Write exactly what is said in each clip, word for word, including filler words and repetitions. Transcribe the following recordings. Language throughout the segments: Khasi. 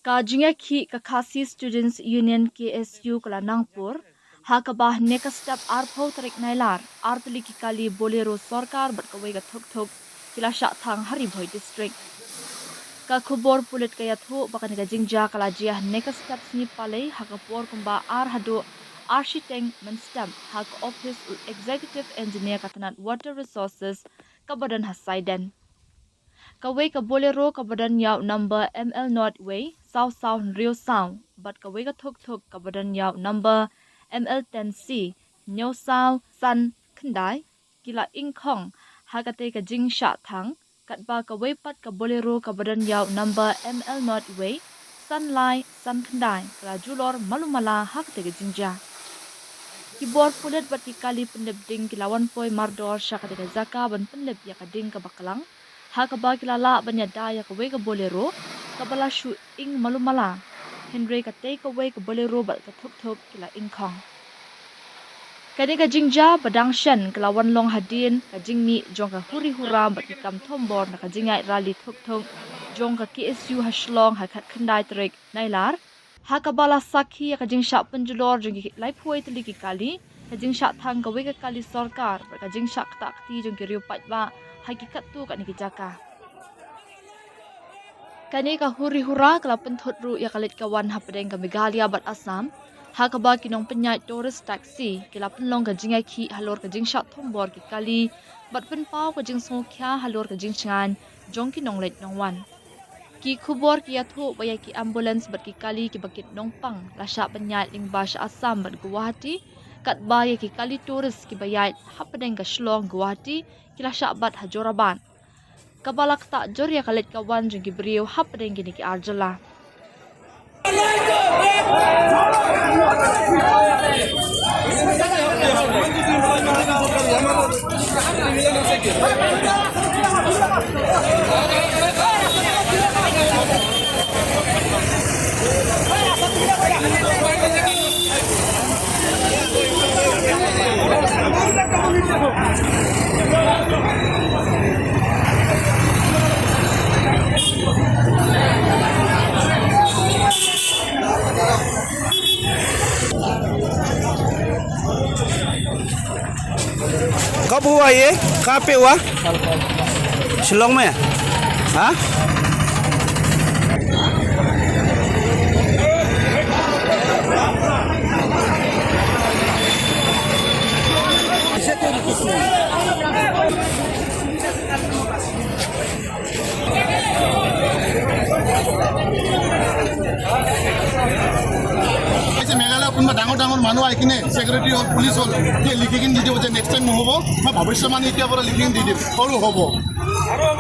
Ka jingïakhih ka Khasi Students Union, K S U, ka la nangpur, ha kaba hynne ka step arphew tarik Nailar, artylli ki kali Bolero sorkar bad kawei ka thuk thuk ki la shah thang ha Ri Bhoi District. Ka khubor pulit ka ïathuh ba kane ka jingjia ka la jia hynne ka step sngi Palei ha ka por kumba ar haduh ar shiteng mynstep ha ka ophis u Executive Engineer ka tnat Water Resources kaba don ha Saiden. Kawei ka Bolero kaba don ïa u number M L not wei saw saw hynriew saw bad kawei ka thuk thuk kaba don ïa u number M L ten C hynñiew saw san khyndai ki la ingkhong ha katei ka jingshah thang, katba kawei pat ka Bolero kaba don ïa u number M L not wei san lai san khyndai ka la julor malu mala ha katei ka jingjia. Ki bor pulit bad ki kali pynlip ding ki la wan poi mardor sha katei ka jaka ban pynlip ïa ka ding kaba klang, ha kaba ki la lah ban ïada ïa kawei ka Bolero kaba la shu ing malu mala, hynrei katei kawei ka Bolero bad ka thuk thuk ki la ingkhong. Kane ka jingjia ba dang shen ka la wan long hadien ka jingmih jong ka huri hura bad ki kam thombor na ka jingïaid rally thuk thuk jong ka K S U ha Shillong ha khatkhyndai tarik Nailar, ha kaba la sakhi ïa ka jingshah pynjulor jong ki laiphew wei tylli ki kali, ka jingshah thang kawei ka kali sorkar bad ka jingshah ktah kti jong ki riew paidbah ha ki katto katne ki jaka. Kane ka huri hura ka la pynthut ruh ïa ka leit ka wan hapdeng ka Meghalaya bad Assam, ha kaba ki nongpynïaid tourist taxi ki la pynlong ka jingïakhih halor ka jingshah thombor ki kali bad pynpaw ka jingsngewkhia halor ka jingshngaiñ jong ki nongleit nongwan. Ki khubor ki ïathuh ba ïa ki ambulance bad ki kali kiba kit nongpang la shah pynïaid lyngba sha Assam bad Guwahati, katba ïa ki kali tourist kiba ïaid hapdeng ka Shillong Guwahati ki la shah bat ha Jorabat, kaba la ktah jur ïa ka leit ka wan jong ki briew hapdeng kine ki ar jylla. कब हुआ ये? कहाँ पे हुआ? शिलोंग में? हाँ। এই যে মেঘালয়ৰ কোনোবা ডাঙৰ ডাঙৰ মানুহ আহি কিনে ছেক্ৰেটাৰী হ'ল, পুলিচ হ'ল, যে লিখি কিনে দি দিব যে নেক্সট টাইম নহ'ব, মই ভৱিষ্যতবাণী এতিয়াৰ পৰা লিখি কিনে দি দিম, সৰু হ'ব।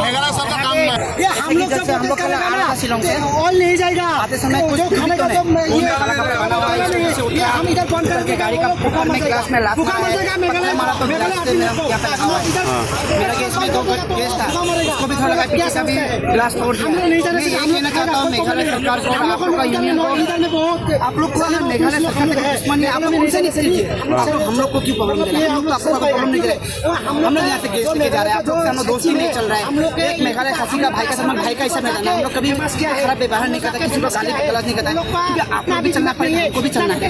मेघालय सरकार काम में। ये हम लोग जब वोटिंग करेगा ना, तो ऑयल नहीं जाएगा। आते समय कुछ जो खाने का जो ये, ये हम इधर बंद करके गाड़ी का ऊपर में ग्लास में लात मारा है, पत्थर मारा तो ग्लास से मेरा क्या पैसा हुआ है। मेरा गैस में दो गैस था, उसको भी थोड़ा लगा, पीछे का भी ग्लास तोड़ दिया। मैं ये कहना चाहता हूँ मेघालय सरकार को, आप लोग का यूनियन को, आप लोग को मेघालय सरकार से दुश्मनी है, आप लोग उनसे नहीं कीजिए। आप लोग हम लोग को क्यों प्रॉब्लम दे रहे हैं? हम लोग तो आपको कोई प्रॉब्लम नहीं दे रहे। हम लोग यहाँ से गैस लेके जा रहे हैं, आप लोग से हम लोग दोस्ती नहीं चल रहा है। एक मेघालय खासी का भाई का समान, भाई का हिस्सा में रहना है। हम लोग कभी खराब व्यवहार नहीं करता, किसी को गाली गलौज नहीं करता है। क्योंकि आप लोग भी चलना पड़ेगा, हमको भी चलना है।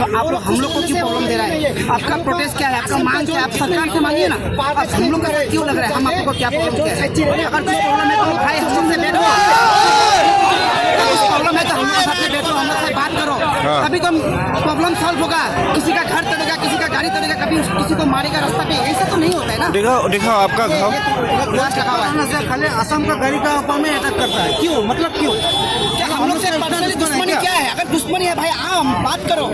तो आप लोग हम लोग को क्यों प्रॉब्लम दे रहा है? आपका प्रोटेस्ट क्या है? आपका मांग क्या है? आप सरकार से मांगिए ना। आप हम लोग का साथ क्यों लग रहा है? हम आप लोग को क्या प्रॉब्लम क्या है? अगर कुछ प्रॉब्लम है तो भाई हम लोग से बैठो। अगर कुछ प्रॉब्लम है तो हम लोग के साथ में बैठो, हम लोग से बात करो। हाँ। तभी तो प्रॉब्लम सॉल्व होगा। किसी का घर तोड़ेगा, किसी का गाड़ी तोड़ेगा, कभी उस, किसी को मारेगा रास्ता पे, ऐसा तो नहीं होता है ना। दिखाओ, दिखाओ आपका घर। ये ग्लास लगा हुआ है। खाली असम का गाड़ी का ऊपर में अटैक करता है, क्यों? मतलब क्यों? क्या हम लोग से पर्सनली दुश्मनी क्या है? अगर दुश्मनी है भाई, आओ, हम बात करो।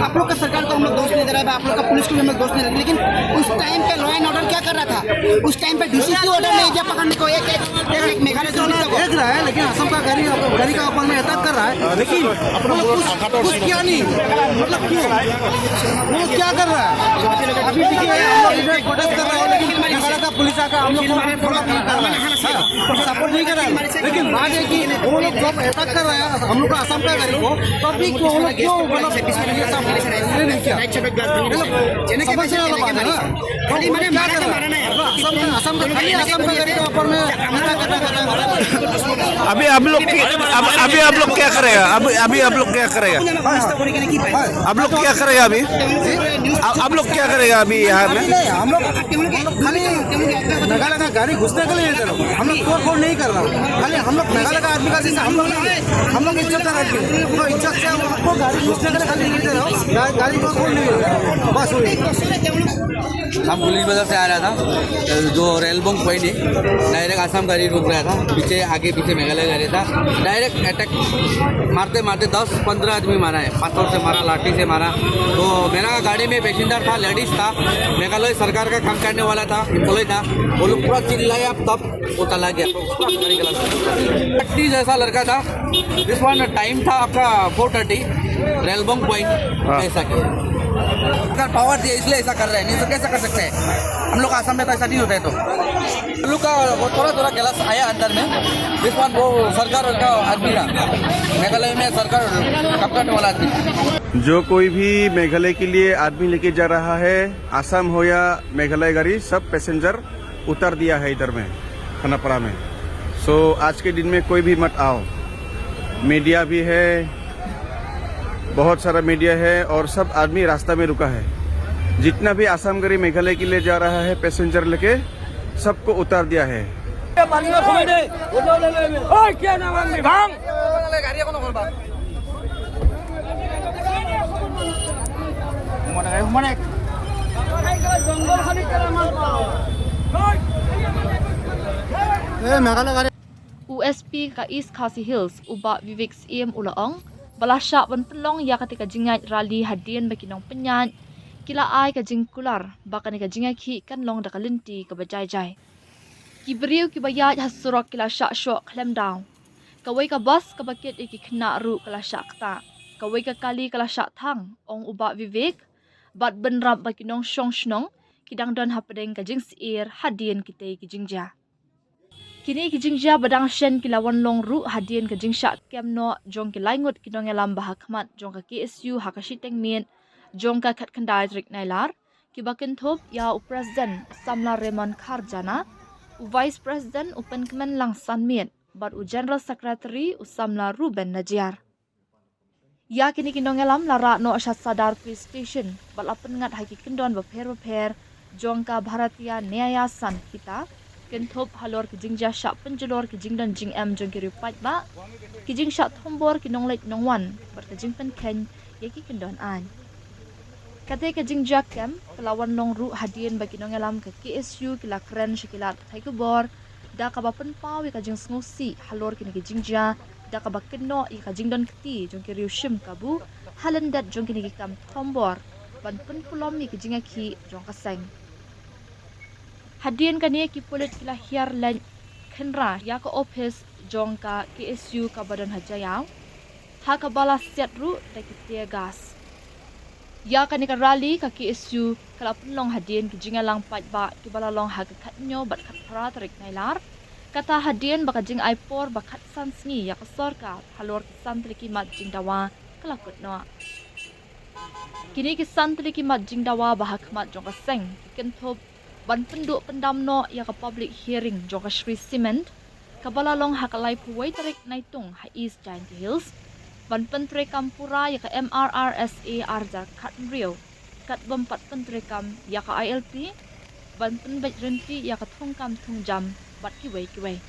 आप लोग का सरकार को हम लोग दोष नहीं दे रहे हैं, आप लोग का पुलिस को भी हम लोग दोष नहीं दे रहे, लेकिन उस टाइम पे लॉ एंड ऑर्डर क्या कर रहा था? उस टाइम पे डीसी क्यों ऑर्डर नहीं दिया पकड़ने को? एक, एक, एक, एक मेघालय से पुलिस को। देख रहा है, लेकिन असम का गाड़ी, गाड़ी का ऊपर में अटैक कर रहा है, लेकिन अपना कुछ, कुछ किया नहीं, मतलब क्यों? वो क्या कर रहा है? अभी देखिए, हम लोग इधर प्रोटेस्ट कर रहे हैं, लेकिन मेघालय का पुलिस आकर हम लोग को थोड़ा भी कर रहा है, हाँ, सपोर्ट नहीं कर रहा है। लेकिन बात है कि वो लोग जब अटैक कर रहे हैं हम लोग का असम का गाड़ी को, तब भी वो लोग क्यों, मतलब, ये सब ये नहीं किया? समझ से अलग बात है ना। खाली मैंने क्या कर रहा है? असम का, असम का, खाली असम का गाड़ी के ऊपर में अटैक, अटैक, अटैक, अटैक। अभी आप लोग की अब, अभी आप लोग क्या करेगा? अभी अभी आप लोग क्या करेगा? आप लोग क्या करेगा अभी? आ- आप लोग क्या करेगा अभी यहाँ में? नहीं, हम लोग खाली मेघालय का गाड़ी घुसने के लिए इधर हम लोग तोड़ फोड़ नहीं कर रहा हूँ। खाली हम लोग मेघालय का आदमी का जैसे हम लोग नहीं है। हम लोग इज्जतदार आदमी, तो इज्जत से हम आपको गाड़ी घुसने के लिए खाली नहीं दे रहा हूँ। गा- गाड़ी तोड़ फोड़ नहीं कर रहा हूँ। बस वही। हम पुलिस बजर से आ रहा था, जो रेलबोंग पॉइंट है, डायरेक्ट आसाम गाड़ी रुक रहा था, पीछे आगे पीछे मेघालय गाड़ी था, डायरेक्ट अटैक मारते मारते दस पंद्रह आदमी मारा है, पत्थर से मारा, लाठी से मारा। तो मेरा गाड़ी में पैसेंजर था, लेडीज था, मेघालय सरकार का काम करने वाला था, एम्प्लॉय था, वो लोग पूरा चिल्लाया, तब वो चला गया। पूरा गाड़ी गला, ऐसा लड़का था, जिस टाइम था आपका फोर थर्टी, रेलबोंग पॉइंट, ऐसा किया। सरकार पावर दिया, इसलिए ऐसा कर रहे हैं, नहीं तो कैसा कर सकते हैं? हम लोग आसाम में तो ऐसा नहीं होता है। तो हम लोग का वो थोड़ा थोड़ा गलत आया अंदर में। जिस वो सरकार का आदमी था, मेघालय में सरकार काम करने वाला आदमी था। जो कोई भी मेघालय के लिए आदमी लेके जा रहा है, आसाम हो या मेघालय गाड़ी, सब पैसेंजर उतार दिया है इधर में, खानापारा में। सो आज के दिन में कोई भी मत आओ। मीडिया भी है, बहुत सारा मीडिया है और सब आदमी रास्ता में रुका है। जितना भी आसाम गाड़ी मेघालय के लिए जा रहा है, पैसेंजर लेके, सबको उतार दिया है। ए, मेघालय गाड़ी U S P ka East Khasi Hills, u Bah Vivek Syiem u la ong ba la shah ban pynlong ïa kata ka jingïaid rally hadien ba ki nongpynïaid ki la ai ka jingkular ba kane ka jingïakhih kan long da ka lynti kaba jai jai. Ki briew kiba ïaid ha surok ki la shah shoh khlem daw. Kawei ka bus kaba kit ïa ki khynnah ruh ka la shah ktah. Kawei ka kali ka la shah thang, ong u Bah Vivek, bad bynrap ba ki nongshong shnong ki dang don hapdeng ka jingsyier hadien kitei ki jingjia. Kine ki jingjia ba dang shen ki la wan long ruh hadien ka jingshah kem noh jong ki laingut ki nongïalam ba ha khmat jong ka K S U ha ka shiteng miet jong ka khatkhyndai tarik Nailar, kiba kynthup ïa u President u samla Raymond Kharjana, u Vice President u Pynkmenlang Sanmiet, bad u General Secretary u samla Reuben Najiar. Ïa kine ki nongïalam la rah noh sha Sadar Police Station bad la pynngat ha ki kyndon bapher bapher jong ka Bharatiya Nyaya Sanhita, kynthup halor ki jingjia shah pynjulor ki jingdon jingem jong ki riew paidbah, ki jingshah thombor ki nongleit nongwan bad ka jingpynkheiñ ïa ki kyndon aiñ. Kata ka jingjia kem ka la wan long ruh hadien ba ki nongïalam ka K S U ki la kren sha ki lad pathai khubor da kaba pynpaw ïa ka jingsngewsih halor kine ki jingjia da kaba kynnoh ïa ka jingdon kti jong ki riew shim kabu ha lyndet jong kine ki kam thombor ban pynpulom ïa ki jingïakhih jong ka seng. Hadien kane ki pulit ki la hiar leit khynra ïa ka ophis jong ka K S U kaba don ha Jaïaw, ha kaba la siat ruh da ki tear gas. Ïa kane ka rally ka K S U ka la pynlong hadien ki jingïalang paidbah kiba la long ha ka khathynñiew bad khatphra tarik Nailar, kata hadien ba ka jingai por ba khatsan sngi ïa ka sorkar halor ki san tylli ki mat jingdawa ka la kut noh. Kine ki san tylli ki mat jingdawa ba ha khmat jong ka seng ki kynthup ban pynduh pyndam noh ïa ka public hearing jong ka Shree Cement kaba la long ha ka laiphew wei tarik Naitung ha East Jaintia Hills, ban pyntreikam pura ïa ka M R R S A ar hajar khathynriew, kat bym pat pyntreikam ïa ka I L P, ban pynbeit rynti ïa ka thungkam thungjam bad kiwei kiwei.